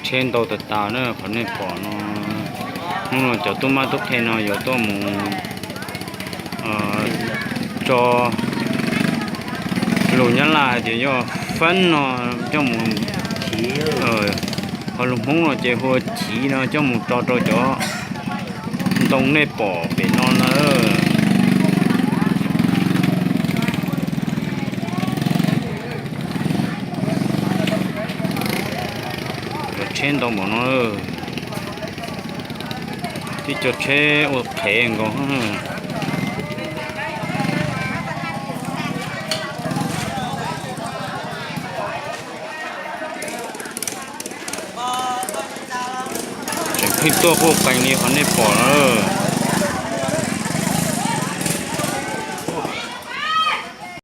Tsheb ntau tas tas na, qhov nej pom no. Hnub no cov tub mab tub qhe no yuav tuaj mus tso, lus Nyab Laj hais tias yog fab no, coj mus, ho lus Hmoob no ces hu ua chiv no, coj mus tso rau cov ntoo nej pom pem no na. Cov tsheb ntau npaum no, tib co tsheb ua qhev nkaus. Tseem pheej tuaj quaj qees li qhov nej pom na.